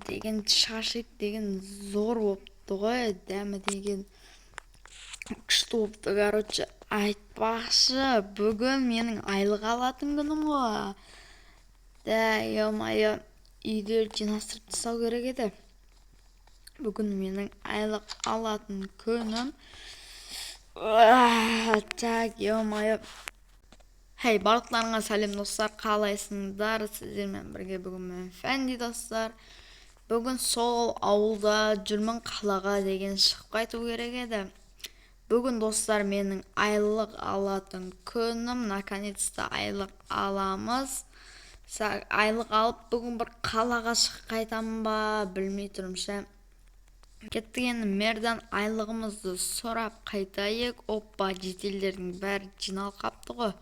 Деген шашлик деген зор болыпты ғой, дәмі деген күшті болыпты. Короче, айтпақшы, бүгін менің айлық алатын күнім ғой да. Ё-моё, үйді жинастырып тастау керек еді. Бүгін менің айлық алатын күнім. Так, ё-моё. Хей, барлықтарыңа сәлем, достар! Қалайсыңдар? Сіздермен бірге бүгін мен, Фәнди. Достар, бүгін сол ауылда жүрмін, қалаға деген шығып қайту керек еді. Бүгін, достар, менің айлық алатын күнім. Наконец-то айлық аламыз. Айлық алып, бүгін бір қалаға шығып қайтамын ба, білмей тұрмын ше. Кеттік енді, мэрдан айлығымызды сұрап қайтайық. Опа, жительдердің бәрі жиналып қапты ғой.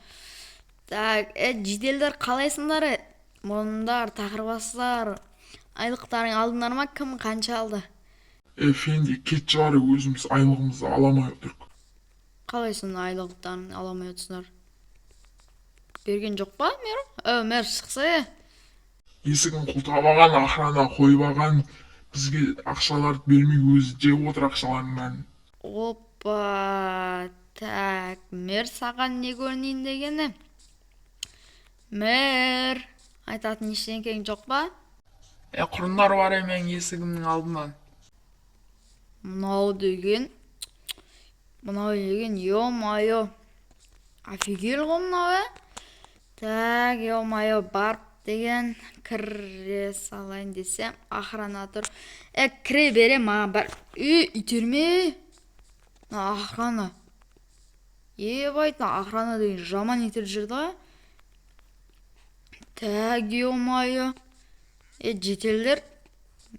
Так, жительдер, қалайсыңдар? Мұрындар, тақырбастар, айлықтарың алдыңдар ма? Кім қанша алды? Е, Фенди, кет шығар, өзіміз айлығымызды ала алмай отырмық. Қалай сонда айлықтарын ала алмай отырсыңдар? Берген жоқ па мэр? Мэр шықса, е. Есігін құлыптап алған, охрана қойып алған, бізге ақшаларды бермей, өзі жеп отыр ақшалардың бәрін. Опа, так, мэр, саған не көрінейін дегені? Мэр, айтатын ештеңкең жоқ па? Е, құрындар бар менің есігімнің алдынан. Мынау деген, мынау деген, ё-моё, офигел ғой мынау, ә. Так, ё-моё, барып деген кіре салайын десем, охрана тұр. Е, кіре берем, маған бар. Е, итерме, мына охрана. Ебать, мына охрана деген жаман итеріп жүрді ғой. Так, ё-моё. Е, жительдер,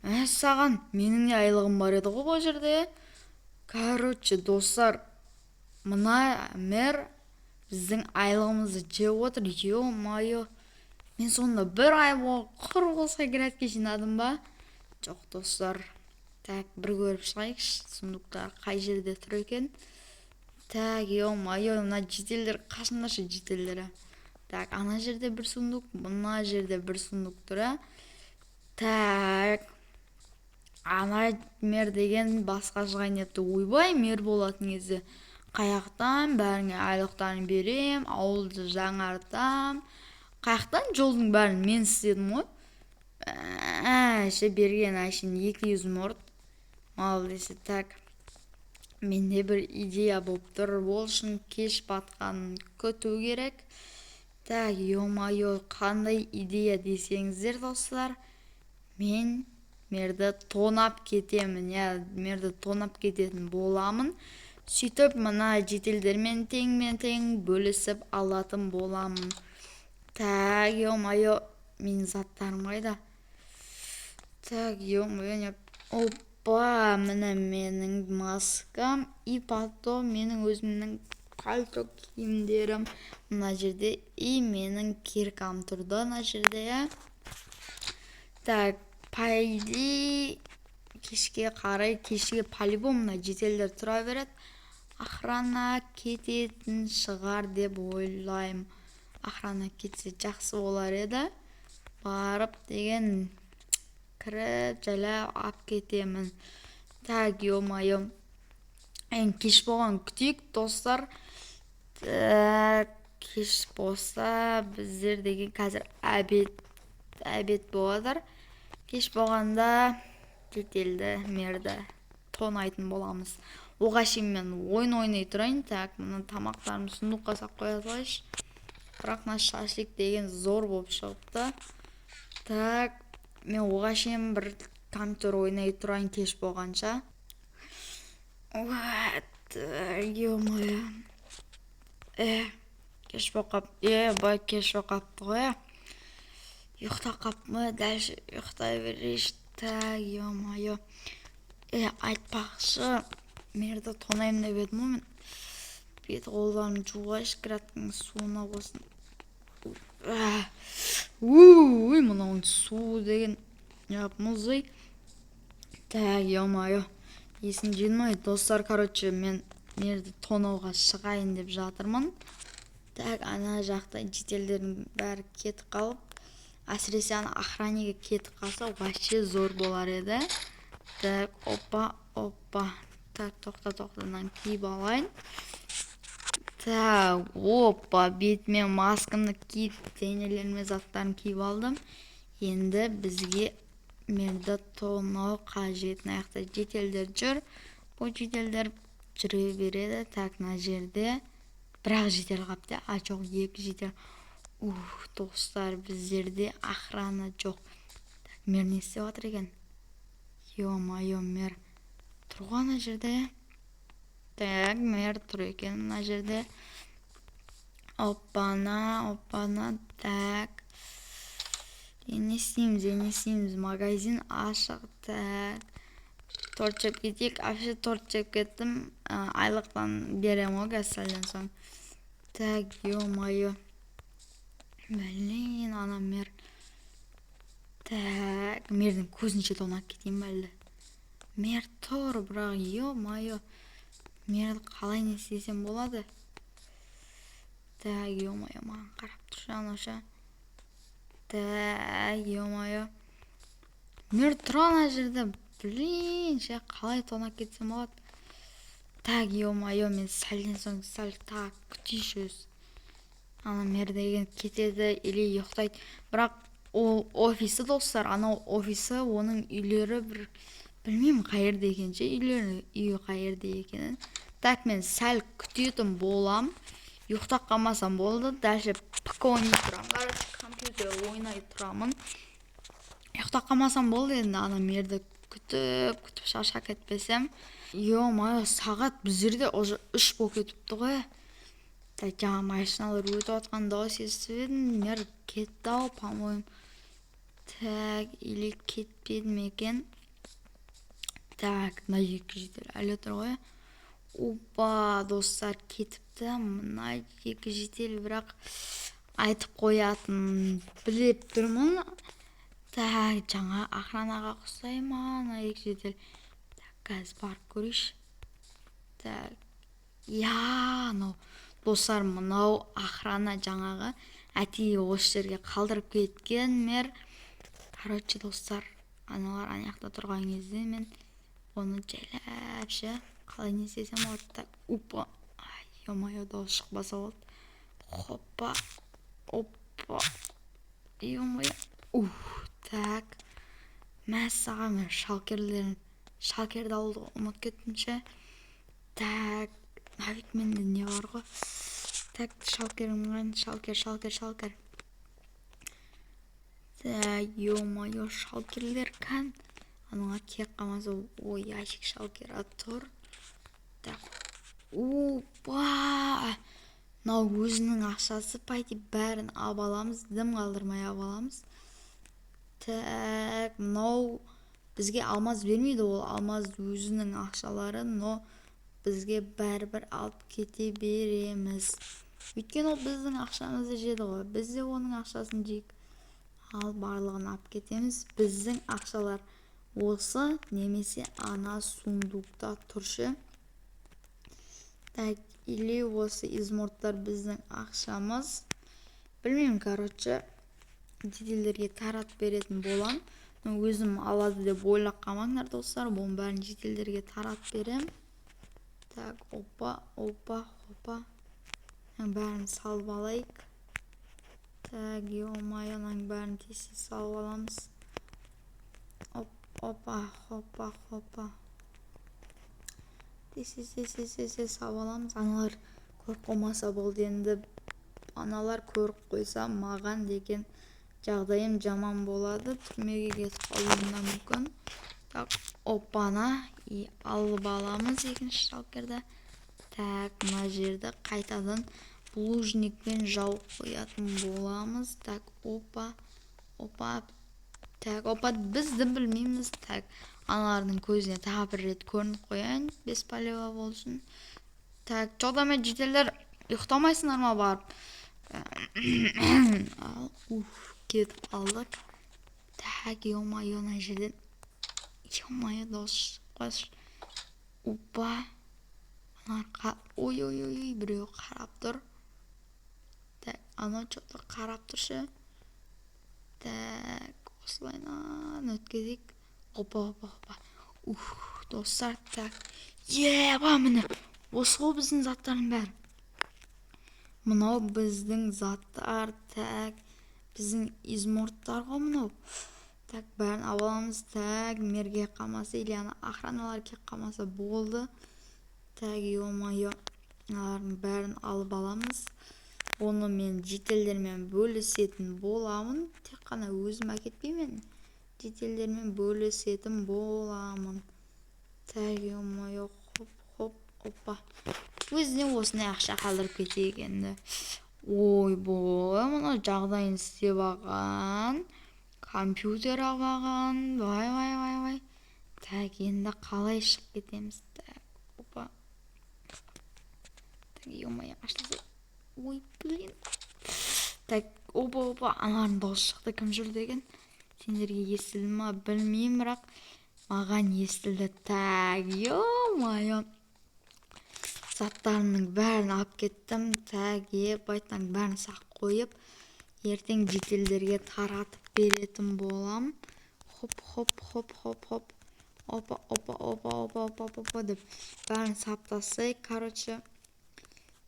мәссаған, менің де айлығым бар еді ғой бұл жерде. Короче, достар, мына мэр біздің айлығымызды жеп отыр. Ё-моё, мен сонда бір ай бойы құр босқа грядка жинадым ба? Жоқ, достар. Так, бір көріп шығайықшы, сундуктар қай жерде тұр екен. Так, ё-моё, мына жительдер қашыңдаршы, жительдер. Так, ана жерде бір сундук, мына жерде бір сундук тұр, ә. Так, ана мэр деген басқа шығайын депті. Ойбай, мэр болатын кезде қаяқтан бәріңе айлықтарын берем, ауылды жаңартам? Қаяқтан? Жолдың бәрін мен істедім ғой. Ше, берген әшейін 200 морд мал десе. Так, менде бір идея болып тұр, ол үшін кеш батқанын күту керек. Так, ё-моё, қандай идея десеңіздер, достар, мен мэрді тонап кетемін, иә, мэрді тонап кететін боламын. Сөйтіп, мына жительдермен теңмен тең бөлісіп алатын боламын. Так, ё-моё, менің заттарым қайда? Так, ё-моё, опа, міне менің маскам и потом менің өзімнің пальто киімдерім мына жерде, и менің киркам тұрды мына жерде, иә. Так, по идее, кешке қарай, кешке по-любому мына жительдер тұра береді, охрана кететін шығар деп ойлаймын. Охрана кетсе, жақсы болар еді. Барып деген кіріп, жайлап алып кетемін. Так, ё-моё, енді кеш болған, күтейік, достар. Так, кеш болса, біздер деген қазір обед болып жатыр. Кеш болғанда жительді, мэрді тонайтын боламыз. Оға шейін мен ойын ойнай тұрайын. Так, мына тамақтарымды сундукқа салып қоя салайыншы. Бірақ мына шашлик деген зор болып шығыпты. Так, мен оға шейін бір компьютер ойнай тұрайын кеш болғанша. Вот, ё-моё, е, кеш болып қалып, е, бай, кеш болып қалыпты ғой, е. Ұйықтап қалыппын ғой, дальше ұйықтай берейінші. Так, ё-моё. Е, айтпақшы, мэрді тонаймын деп едім ғой мен. Бет қолдарымды жуғайыншы, грядканың суына болсын. Уй, мынауың суы деген мұздай. Так, ё-моё, есім жидым. Достар, короче, мен мэрді тонауға шығайын деп жатырмын. Так, ана жақта жительдердің бәрі кетіп қалып. Әсіресе ана охраннигі кетіп қалса, вообще зор болар еді. Так, опа, опа. Так, тоқта, тоқта, мынаны киіп алайын. Так, опа, бетіме маскамды киіп, денелеріме заттарын киіп алдым. Енді бізге мэрді тонау қажет. Мына жақта жительдер жүр. Бұл жительдер жүре береді. Так, мына жерде бір-ақ житель қалыпты. А, жоқ, екі житель. Ух, достар, біздерде охрана жоқ. Так, мэр не істеп жатыр екен? Ё-моё, мэр тұр ғой ана жерде. Так, мэр тұр екен мына жерде. Оппана, оппана. Так, енді не істейміз, енді не істейміз? Магазин ашық. Так, торт жеп кетейік. Вообще торт жеп кеттім. Айлықтан беремін ғой қазір сәлден соң. Так, ё-моё, блин, ана мэр. Так, мэрдің көзінше тонап кетейін ба әлде? Мэр тұр, бірақ, ё-моё, мэрді қалай не істесем болады? Так, ё-моё, маған қарап тұршы анау ше. Так, ё-моё, мэр тұр ана жерде. Блин, ше, қалай тонап кетсем болады? Так, ё-моё, мен сәлден соң, сәл так күтейінші өзі. Ана мэр деген кетеді или ұйықтайды. Бірақ ол офисі, достар, анау офисі, оның үйлері бір білмеймін қай жерде екенін ше, үйлері, үйі қай жерде екенін. Так, мен сәл күтетін болам. Ұйықтап қалмасам болды. Дальше ПК ойнай тұрамын, короче, компьютер ойнай тұрамын. Ұйықтап қалмасам болды енді, ана мэрді күтіп күтіп шаршап кетпесем. Ё-моё, сағат біздерде уже 3 болып кетіпті ғой. Так, жаңа машиналар өтіп жатқан дауыс естіп едім. Мэр кетті ау, по-моему. Так, или кетпеді ме екен? Так, мына екі житель әлі тұр ғой. Опа, достар, кетіпті мына екі житель, бірақ айтып қоятын біліп тұрмын. Так, жаңа охранаға ұқсай ма ана екі житель? Так, қазір барып көрейінші. Так, иә, анау, достар, мынау охрана, жаңағы әдейі осы жерге қалдырып кеткен мэр. Короче, достар, аналар ана жақта тұрған кезде мен оны жайлап ше, қалай не істесем болады? Так, опа, ё-моё, дауыс шықпаса болды. Хоппа, опа, ё-моё, ух. Так, мәссаған, мен шалкерлер, шалкерді алуды ұмытып кеттім ше. Так, а ведь менде не бар ғой? Так, шалкерім қайда? Шалкер, шалкер, шалкер. Так, ё-моё, шалкерлер кән, аналар келіп қалмаса. Ой, ящик шалкера тұр. Так, опа, мынау өзінің ақшасы, по идее, бәрін алып аламыз, дым қалдырмай алып аламыз. Так, мынау бізге алмаз бермейді, ол алмаз өзінің ақшалары, но бізге бәрібір алып кете береміз, өйткені ол біздің ақшамызды жеді ғой, біз де оның ақшасын жейік. Ал барлығын алып кетеміз. Біздің ақшалар осы немесе ана сундукта тұр ше. Так, или осы изумрудтар біздің ақшамыз, білмеймін. Короче, жительдерге таратып беретін болам. Өзім алады деп ойлап қалмаңдар, достар, бұның бәрін жительдерге таратып берем. Так, опа, опа, опа, бәрін салып алайық. Так, ё-моё, мынаның бәрін тез тез салып аламыз. Оп, опа, хопа, хопа, тез тез тез тез тез тез салып аламыз. Аналар көріп қоймаса болды енді. Аналар көріп қойса, маған деген жағдайым жаман болады, түрмеге кетіп қалуым да мүмкін. Так, опана, и алып аламыз екінші шалкерді. Так, мына жерді қайтадан булыжникпен жауып қоятын боламыз. Так, опа, опа. Так, опа, біз дым білмейміз. Так, аналардың көзіне тағы бір рет көрініп қояйын, без палева болсын. Так, че жительдер, ұйықтамайсыңдар ма барып? Ал, уф, кетіп қалдық. Так, ё-моё, мына жерден, ё-моё, дауыс қойшы. Опа, аналар, ой, ой, ой, біреу қарап тұр. Так, анау че-то қарап тұр ше. Так, осылайынан өткізейік. Опа, опа, опа! Ух, достар, так, еба, міне, осы ғой біздің заттардың бәрі. Мынау біздің заттар. Так, біздің изумрудтар ғой мынау. Так, бәрін алып аламыз. Так, мэр келіп қалмаса или ана охраналар келіп қалмаса болды. Так, ё-моё, мыналардың бәрін алып аламыз. Оны мен жительдермен бөлісетін боламын. Тек қана өзім әкетпеймін, жительдермен бөлісетін боламын. Так, ё-моё, хоп, хоп, опа! Өзіне осындай ақша қалдырып кетейік енді. Ойбой, мына жағдайын істеп алған, компьютер алып алған. Вай, вай, вай, вай! Так, енді қалай шығып кетеміз? Так, опа! Так, ё-моё, ашылса. Ой, блин! Так, опа, опа! Аналардың дауысы шықты. Кім жүр деген, сендерге естілді ма, білмеймін, бірақ маған естілді. Так, ё-моё, заттарымның бәрін алып кеттім. Так, ебайтаң, бәрін сақ қойып, ертең жительдерге таратып беретін болам. Хоп, хоп, хоп, хоп, хоп! Опа, опа, опа, опа, опа, опа деп бәрін сап тастайық. Короче,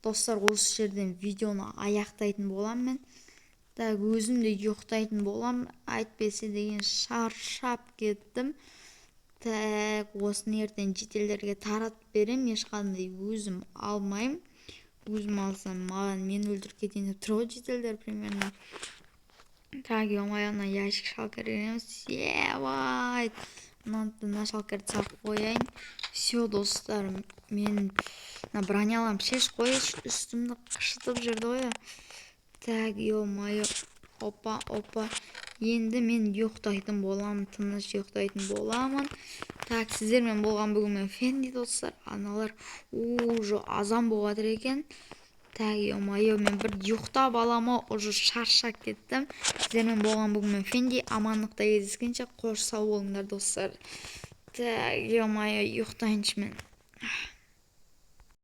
достар, осы жерден видеоны аяқтайтын боламын мен. Так, өзім де ұйықтайтын боламын, әйтпесе деген шаршап кеттім. Так, осыны ертең жительдерге таратып беремін, ешқандай өзім алмаймын. Өзім алсам, маған мені өлтіріп кетейін деп тұр ғой жительдер примерно. Так, ё-моё, ана ящик шалкер емес, ебать, мына шалкерді салып қояйын. Все, достар, мен мына броняларымды шешіп қояйыншы, үстімді қышытып жүрді ғой. Так, ё-моё, опа, опа! Енді мен ұйықтайтын боламын, тыныш ұйықтайтын боламын. Так, сіздермен болған бүгін мен, Фенди. Достар, аналар уже азан болып жатыр екен. Так, ё-моё, мен бір ұйықтап аламын ау, уже шаршап кеттім. Сіздермен болған бүгін мен, Фенди. Амандықта кездескенше, қош, сау болыңдар, достар. Так, ё-моё, ұйықтайыншы мен.